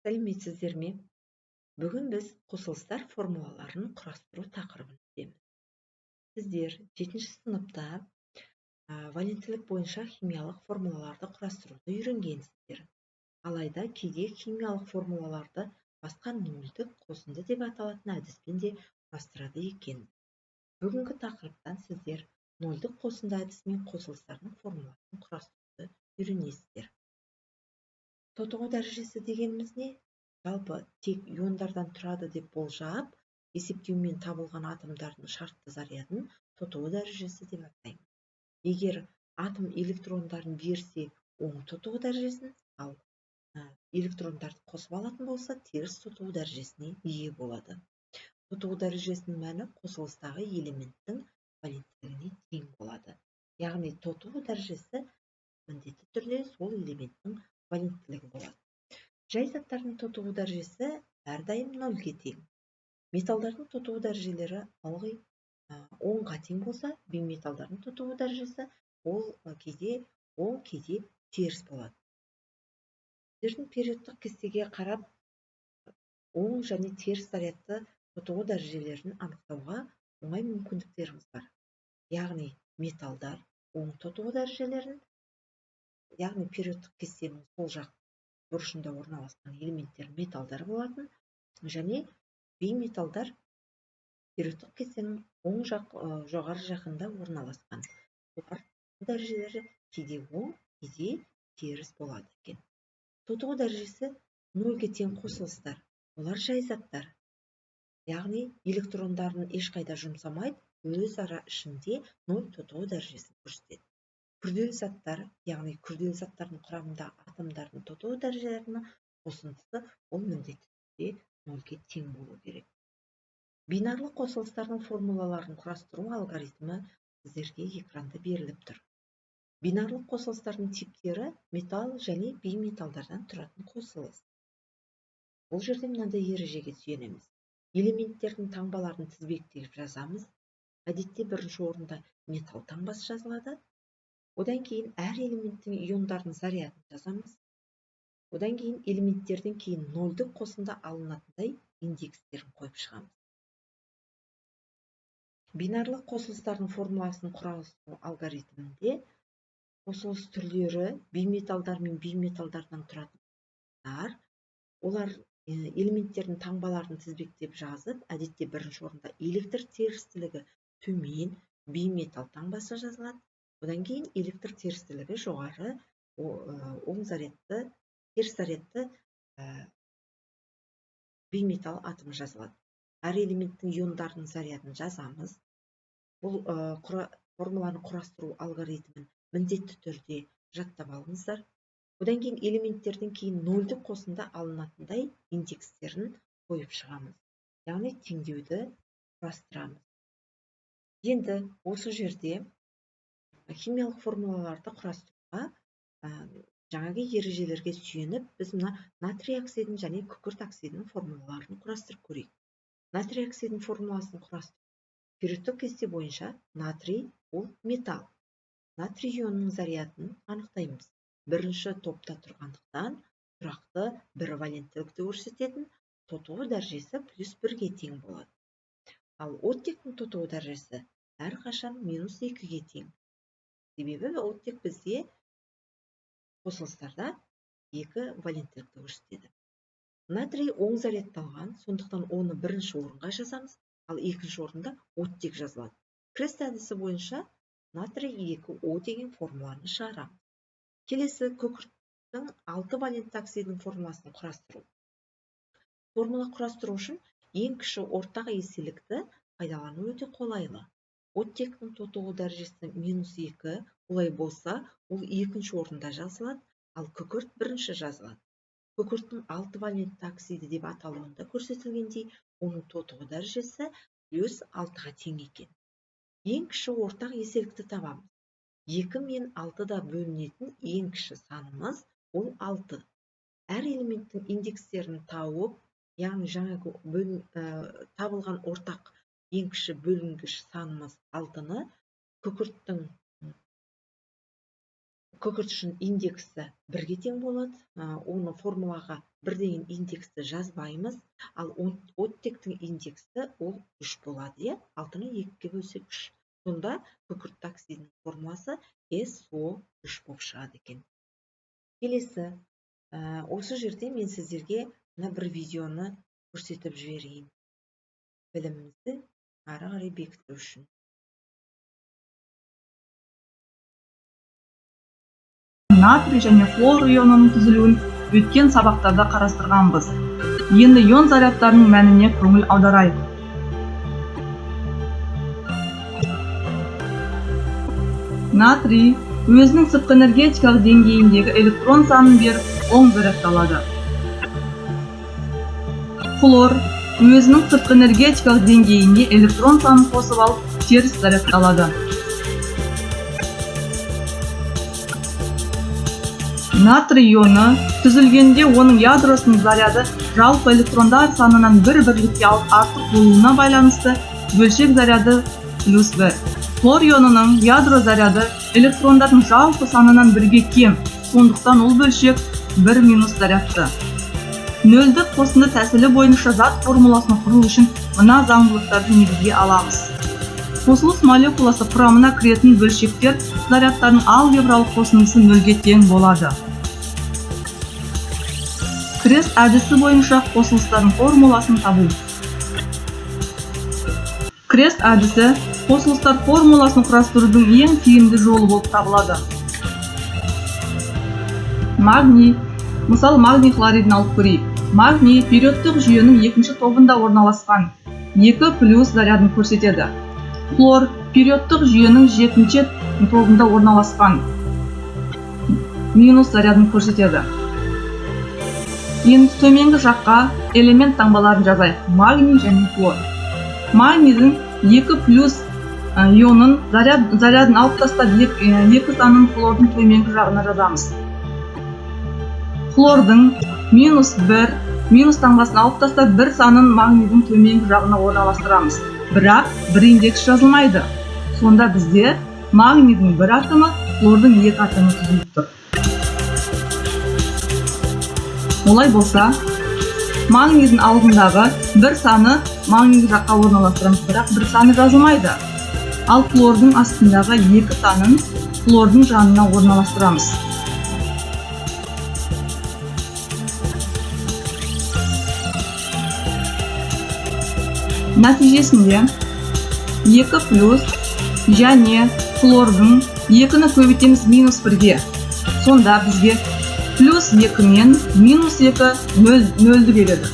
Сәлеметсіздер ме? Бүгін біз қосылыстар формулаларын құрастыру тақырыбын өтеміз. Сіздер 7 сыныпта валенттілік бойынша химиялық формулаларды құрастыруды үйренгенсіздер. Алайда кейде химиялық формулаларды басқа нөлдік қосынды деп аталатын әдіспен де құрастырады екен. Бүгінгі тақырыптан сіздер нөлдік қосынды әдісімен қосылыстардың формуласын құрастыруды үйренесіздер. Тотығу дәрежесі дегеніміз не? Жалпы тек иондардан тұрады деп болжап, есептеумен табылған атомдардың шартты зарядын тотығу дәрежесі деп атаймыз. Егер атом электрондарын берсе, оң тотығу дәрежесін, ал электрондарды қосып алатын болса, теріс тотығу дәрежесіне ие болады. Тотығу дәрежесінің мәні қосылыстағы элементтің валенттілігіне тең болады. Яғни тотығу дәрежесі міндетті түрде сол элементтің валенттілігі болады. Жай заттардың тотығу дәрежесі әрдайым нөлге тең. Металдардың тотығу дәрежелері ылғи оңға тең болса, бейметалдардың тотығу дәрежесі ол кейде оң, кейде теріс болады. Сіздердің периодтық кестеге қарап оң және теріс зарядты тотығу дәрежелерін анықтауға оңай мүмкіндіктеріңіз бар. Яғни металдар оң тотығу дәрежелерін, яғни периодтық кестенің сол жақ бұрышында орналасқан элементтер металдар болатын, және бейметалдар периодтық кестенің оң жақ жоғары жағында орналасқан. Олар дәрежелері кейде оң, кейде теріс болады екен. Тотығу дәрежесі нөлге тең қосылыстар, олар жай заттар. Яғни электрондарын ешқайда жұмсамайды, өзара ішінде нөл тотығу дәрежесін көрсетеді. Күрделі заттар, яғни күрделі заттардың құрамында атомдардың тотығу дәрежелерінің қосындысы ол міндетті түрде нөлге тең болу керек. Бинарлы қосылыстардың формулаларын құрастыру алгоритмі сіздерге экранда беріліп тұр. Бинарлы қосылыстардың типтері металл және бейметалдардан тұратын қосылыс. Бұл жерде мынандай ережеге сүйенеміз. Элементтердің таңбаларын тізбектеп жазамыз. Әдетте бірінші орында металл таңбасы жазылады. Одан кейін әр элементтің иондарының зарядын жазамыз. Одан кейін элементтерден кейін нөлдік қосынды алынатындай индекстерін қойып шығамыз. Бинарлы қосылыстардың формуласын құрастыру алгоритмінде қосылыс түрлері бейметалдар мен бейметалдардан тұратын, олар элементтердің таңбаларын тізбектеп жазып, әдетте бірінші орында электр терістілігі төмен бейметалл таңбасы жазылады. Одан кейін электр терістілігі жоғары оң зарядты, теріс зарядты бейметалл атомы жазылады. Әр элементтің иондарының зарядын жазамыз. Бұл формуланы құрастыру алгоритмін міндетті түрде жаттап алыңыздар. Одан кейін элементтерден кейін нөлдік қосынды алынатындай индекстерін қойып шығамыз. Яғни теңдеуді құрастырамыз. Енді осы жерде химиялық формулаларды құрастыруға жаңағы ережелерге сүйеніп, біз мына натрий оксидін және күкірт оксидінің формулаларын құрастырып көрейік. Натрий оксидінің формуласын құрастыру. Периодтық кесте бойынша натрий ол металл. Натрий ионының зарядын анықтаймыз. Бірінші топта тұрғандықтан тұрақты бір валенттілікті көрсететін тотығу дәрежесі плюс 1-ге тең болады. Ал оттектің тотығу дәрежесі әрқашан минус 2-ге тең. Себебі оттек бізде қосылыстарда 2 валенттілікті көрсетеді. Натрий оң зарядталған, сондықтан оны бірінші орынға жазамыз, ал екінші орында оттек жазылады. Крест әдісі бойынша натрий 2О деген формуланы шығарамыз. Келесі күкірттің 6 валентті оксидінің формуласын құрастыру. Формула құрастыру үшін ең кіші ортақ еселікті пайдалану өте қолайлы. Оттектің тотығу дәрежесі минус 2, олай болса, ол екінші орында жазылады, ал күкірт бірінші жазылады. Күкірттің 6 валентті оксиді деп аталуында көрсетілгендей, оның тотығу дәрежесі плюс 6-ға тең екен. Ең кіші ортақ еселікті табамыз. 2 мен 6-да бөлінетін ең кіші санымыз ол 6. Әр элементтің индекстерін тауып, яғни жаңағы табылған ортақ ең кіші бөлінгіш санымыз 6-ны күкірттің Күкірт үшін индексі 1-ге тең болады. Оны формулаға 1 деген индексті жазбаймыз. Ал оттектің индексі ол 3 болады, иә? 6-ны 2-ге бөлсек 3. Сонда күкіртті оксидінің формуласы SO3 болып шығады екен. Келесі, осы жерде мен сіздерге мына бір видеоны көрсетіп жіберейін. Білімімізді ары қарай бекіту үшін. Натрий және хлор ионының түзілуін өткен сабақтарда қарастырғанбыз. Енді ион зарядтарының мәніне көңіл аударайық. Натрий өзінің сыртқы энергетикалық деңгейіндегі электрон санын беріп, оң зарядталады. Хлор өзінің сыртқы энергетикалық деңгейінде электрон санын қосып алып, теріс зарядталады. Натрий ионы түзілгенде оның ядросының заряды жалпы электрондар санынан бір бірлікке артық болуына байланысты бөлшек заряды +1. Хлор ионының ядро заряды электрондардың жалпы санынан 1-ге кем, сондықтан ол бөлшек 1- зарядты. Нөлдік қосынды тәсілі бойынша зат формуласын құру үшін мына заңдылықтарды негізге аламыз. Қосылыс молекуласы құрамына кіретін бөлшектер зарядтарының алгебралық қосындысы 0-ге тең болады. Крест әдісі бойынша қосылыстардың формуласын табу. Крест әдісі қосылыстар формуласын құрастырудың ең тиімді жолы болып табылады. Магний, мысалы магний хлоридін алып көрейік. Магний периодтық жүйенің екінші тобында орналасқан 2+ зарядын көрсетеді. Хлор периодтық жүйенің 7-ші тобында орналасқан минус зарядын көрсетеді. Енді төменгі жаққа элемент таңбаларын жазайық. Магний және хлор. Магнийдің 2+ ионын зарядын алып тастап, екі санын хлордың төменгі жағына жазамыз. Хлордың -1 минус таңбасын алып тастап, бір санын магнийдің төменгі жағына орналастырамыз. Бірақ бір индекс жазылмайды. Сонда бізде магнийдің бір атомы, хлордың 2 атомы түзіліп тұр. Олай болса, магнийдің алдындағы бір саны магний жаққа орналастырамыз, бірақ бір саны жазылмайды. Ал хлордың астындағы 2 санын хлордың жанына орналастырамыз. Нәтижесінде 2+ және хлордың 2-ні көбейтеміз -1-ге. Сонда бізге +2 мен -2 0-ді береді.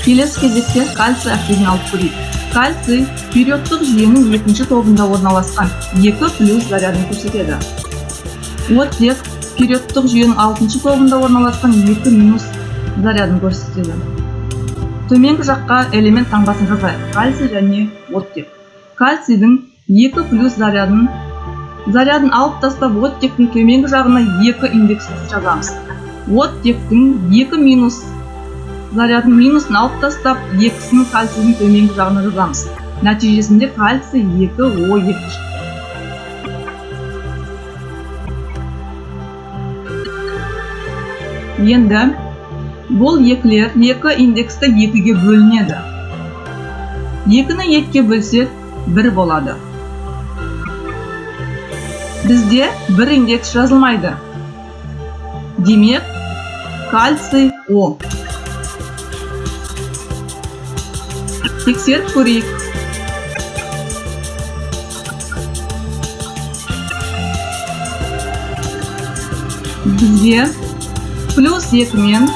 Келесі кезекте кальций оксидін алып көрейік. Кальций периодтық жүйенің екінші тобында орналасқан 2+ зарядын көрсетеді. Оттек периодтық жүйенің 6-шы тобында орналасқан 2- зарядын көрсетеді. Төменгі жаққа элемент таңбасын жазайық. Кальций және оттек. Кальцийдің 2+ зарядын алып тастап, оттектің төменгі жағына 2 индексін жазамыз. Оттектің 2- зарядын минусын алып тастап, 2-сін кальцийдің төменгі жағына жазамыз. Нәтижесінде кальций 2O2 шықты. Енді бұл екілер 2 индексті 2-ге бөлінеді. 2-ні 2-ге бөлсек 1 болады. Бізде бір индекс жазылмайды. Демек, кальций О. Тексеріп көрейік. Бізге +2 мен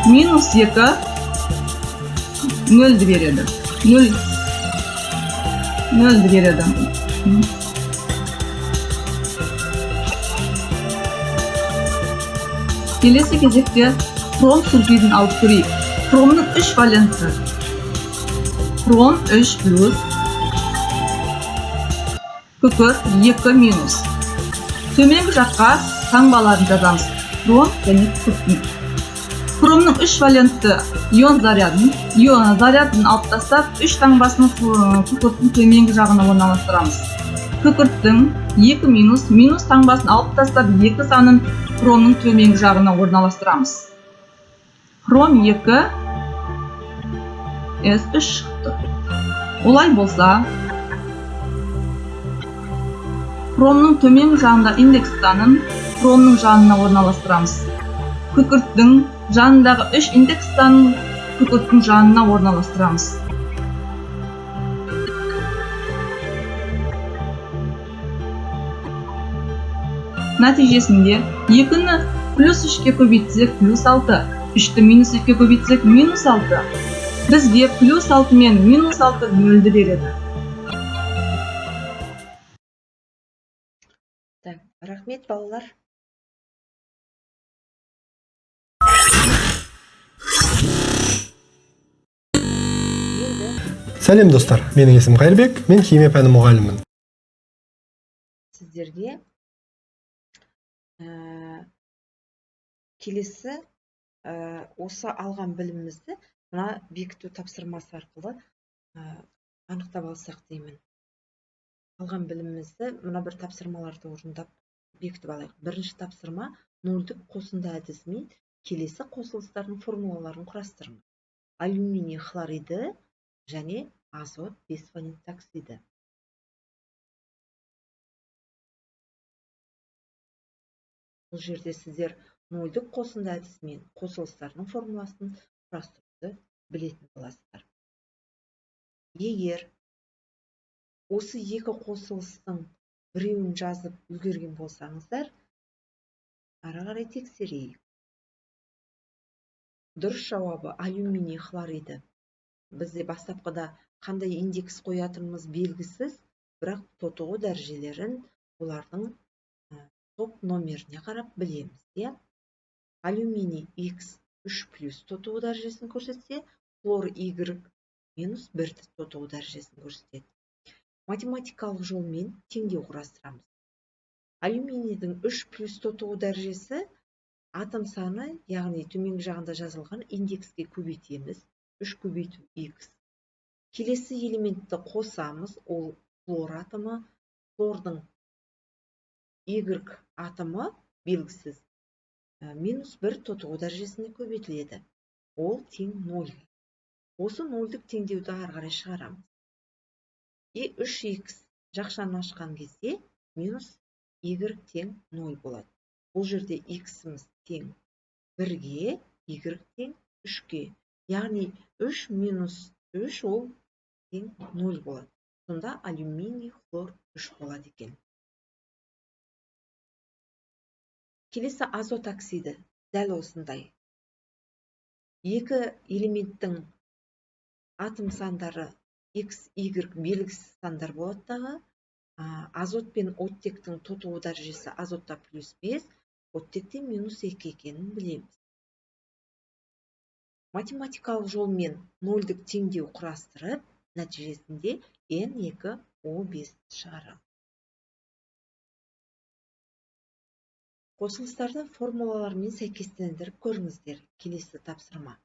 -2 0-ді береді. 0-ді береді. Келесі кезекте хром сульфидін алып көрейік. Хромның 3 валенті. Хром 3+, күкірт 2-. Төменгі жаққа таңбаларын жазамыз. Хром және күкірттің. Хромның 3 валентті ион зарядын алып тастап, 3 таңбасын күкірттің төменгі жағына орналастырамыз. Күкірттің 2 минус, минус таңбасын алып тастап, 2 санын хромның төменгі жағына орналастырамыз. Хром 2 С3 шықты. Олай болса, хромның төменгі жағында индекс санын хромның жанына орналастырамыз. Күкірттің жанындағы 3 индекс санын күкірттің жанына орналастырамыз. Нәтижесінде 2-ні плюс 3-ке көбейтсек плюс 6, 3-ті минус 2-ке көбейтсек минус 6. Бізге плюс 6 мен минус 6 нөлді береді. Так, рахмет, балалар. Енді Сәлем, достар, менің есімім Қайырбек, мен химия пәні мұғалімімін. Сіздерге келесі осы алған білімімізді мына бекіту тапсырмасы арқылы анықтап алсақ деймін. Алған білімімізді мына бір тапсырмаларды орындап бекітіп алайық. Бірінші тапсырма: нөлдік қосынды әдісімен келесі қосылыстардың формулаларын құрастырыңыз. Алюминий хлориді және азот 5 валентті оксиді. Бұл жерде сіздер нөлдік қосынды әдісімен қосылыстардың формуласын құрастыруды білетін боласыздар. Егер осы екі қосылыстың біреуін жазып үлгерген болсаңыздар, ары қарай тексерейік. Дұрыс жауабы алюминий хлориді. Бізде бастапқыда қандай индекс қоятынымыз белгісіз, бірақ тотығу дәрежелерін олардың топ номеріне қарап білеміз, иә? Алюминий X 3 плюс тотығу дәрежесін көрсетсе, хлор Y минус 1 тотығу дәрежесін көрсетеді. Математикалық жолмен теңдеу құрастырамыз. Алюминийдің 3 плюс тотығу дәрежесі атом саны, яғни төменгі жағында жазылған индекске көбейтеміз. 3 көбейту X. Келесі элементті қосамыз, ол хлор атомы. Хлордың Y атомы белгісіз, минус 1 тотығу дәрежесіне көбейтіледі. Ол тең 0. Осы нөлдік теңдеуді ары қарай шығарамыз. И 3x жақшаны ашқан кезде минус Y тең 0 болады. Бұл жерде x-іміз тең 1-ге, Y тең 3-ге. Яғни 3 минус 3 ол тең 0 болады. Сонда алюминий хлор 3 болады екен. Келесі азот оксиді дәл осындай. Екі элементтің атом сандары X, Y белгісіз сандар болады дағы. Азот пен оттектің тотығу дәрежесі азотта плюс 5, оттекте минус 2 екенін білеміз. Математикалық жолмен нөлдік теңдеу құрастырып, нәтижесінде N2O5 шығарамыз. Қосылыстарды формулалармен сәйкестендіріп көріңіздер. Келесі тапсырма.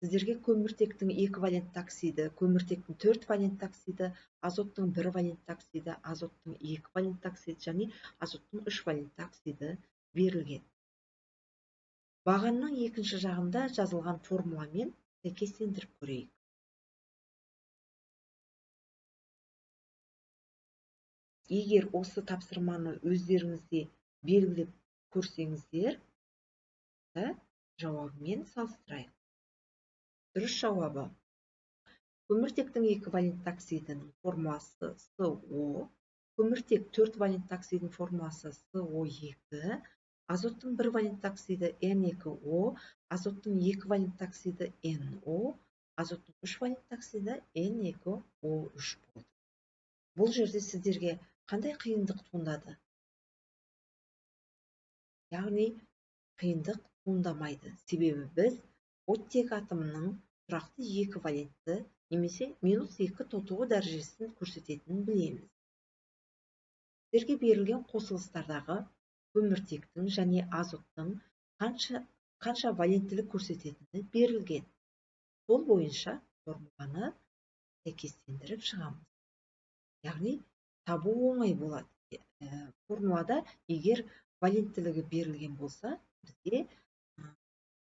Сіздерге көміртектің 2 валентті оксиді, көміртектің 4 валентті оксиді, азоттың 1 валентті оксиді, азоттың 2 валентті оксиді және азоттың 3 валентті оксиді берілген. Бағанның екінші жағында жазылған формуламен сәйкестендіріп көрейік. Егер осы тапсырманы өздеріңізде белгілеп көрсеңіздер, жауабымен салыстырайық. Дұрыс жауабы. Көміртектің 2 валентті оксидінің формуласы СО, көміртек 4 валентті оксидінің формуласы СО2, азоттың 1 валентті оксиді N2O, азоттың 2 валентті оксиді NO, азоттың 3 валентті оксиді N2O3 болды. Бұл жерде сіздерге қандай қиындық туындады? Яғни қиындық туындамайды. Себебі біз оттек атомының тұрақты 2 валентті немесе минус 2 тотығу дәрежесін көрсететінін білеміз. Сіздерге берілген қосылыстардағы көміртектің және азоттың қанша Қанша валенттілік көрсететіні берілген. Сол бойынша формуланы сәйкестендіріп шығамыз. Яғни табу оңай болады. Формулада егер валенттілігі берілген болса, бізде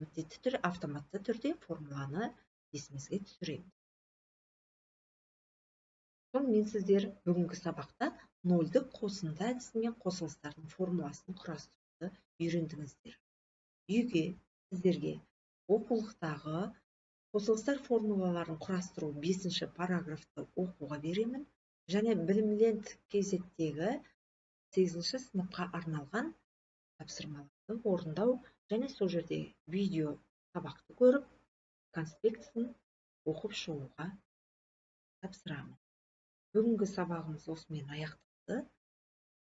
міндетті түрде, автоматты түрде формуланы есімізге түсіреміз. Сонымен, сіздер бүгінгі сабақта нольдік қосынды әдісімен қосылыстардың формуласын құрастыруды үйрендіңіздер. Үйге сіздерге оқулықтағы қосылыстар формулаларын құрастыру бесінші параграфты оқуға беремін және Білімленд kz-тегі сегізінші сыныпқа арналған тапсырмаларды орындау және сол жерде видео сабақты көріп, конспектісін оқып шығуға тапсырамын. Бүгінгі сабағымыз осымен аяқталды.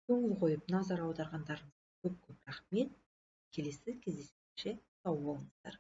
Көңіл қойып, назар аударғандарыңызға көп көп рахмет. Келесі кездескенше сау болыңыздар.